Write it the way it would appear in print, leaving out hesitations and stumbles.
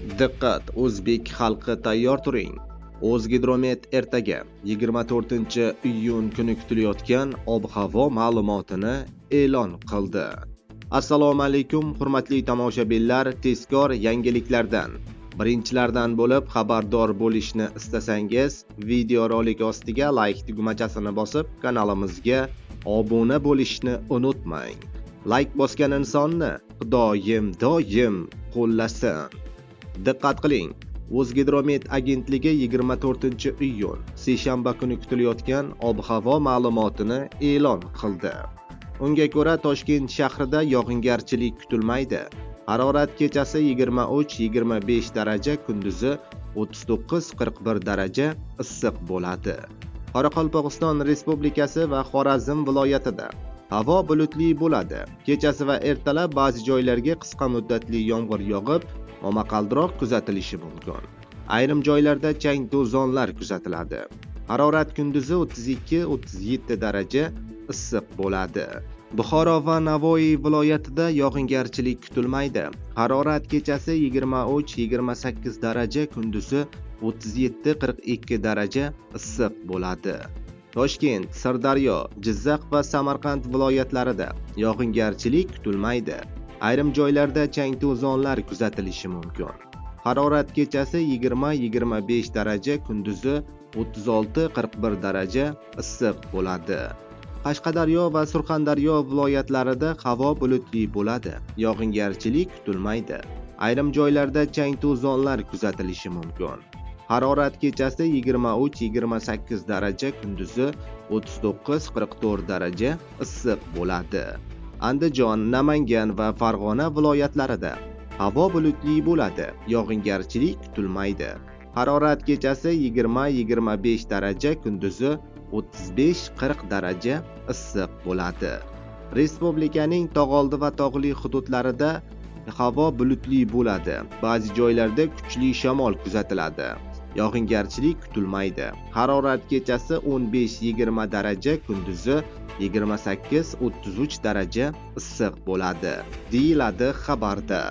Diqqat, o'zbek xalqi, tayyor turing. O'zgidromet ertaga 24-iyun kuni kutilayotgan ob-havo ma'lumotini e'lon qildi. Assalomu alaykum, hurmatli tomoshabinlar, tezkor yangiliklardan birinchilardan bo'lib xabardor bo'lishni istasangiz, videorolik ostiga like tugmachasini bosib, kanalimizga obuna bo'lishni unutmang. Like bosgan insonni Xudoyim doim qo'llasin. Diqqat qiling. O'zgidromet agentligi 24-iyun seshanba kuni kutilayotgan ob-havo ma'lumotini e'lon qildi. Unga ko'ra, Toshkent shahrida yog'ingarchilik kutilmaydi. Harorat kechasi 23-25 daraja, kunduzi 39-41 daraja issiq bo'ladi. Qoraqalpog'iston Respublikasi va Xorazm viloyatida havo bulutli bo'ladi. Kechasi va ertalab ba'zi joylarga qisqa muddatli yomg'ir yog'ib, momaqaldiroq kuzatilishi mumkin. Ayrim joylarda chang-to'zonlar kuzatiladi. Harorat kunduzi 32-37 daraja issiq bo'ladi. Buxoro va Navoiy viloyatida yog'ingarchilik kutilmaydi. Harorat kechasi 23-28 daraja, kunduzi 37-42 daraja issiq bo'ladi. Toshkent, Sirdaryo, Jizzax va Samarqand viloyatlarida yog'ingarchilik kutilmaydi. Ayrim joylarda chang-to'zonlar kuzatilishi mumkin. Harorat kechasi 20-25 daraja, kunduzi 36-41 daraja issiq bo'ladi. Qashqadaryo va Surxondaryo viloyatlarida havo bulutli bo'ladi. Yog'ingarchilik kutilmaydi. Ayrim joylarda chang-to'zonlar kuzatilishi mumkin. Harorat kechasi 23-28 daraja, kunduzi 39-44 daraja issiq bo'ladi. Andijon, Namangan va Farg'ona viloyatlarida havo bulutli bo'ladi. Yog'ingarchilik kutilmaydi. Harorat kechasi 20-25 daraja, kunduzi 35-40 daraja issiq bo'ladi. Respublikaning tog'oldi va tog'li hududlarida havo bulutli bo'ladi. Ba'zi joylarda kuchli shamol kuzatiladi. Yog'ingarchilik kutilmaydi. Harorat kechasi 15-20 daraja, kunduzi 28-33 daraja issiq bo'ladi, deyiladi xabarda.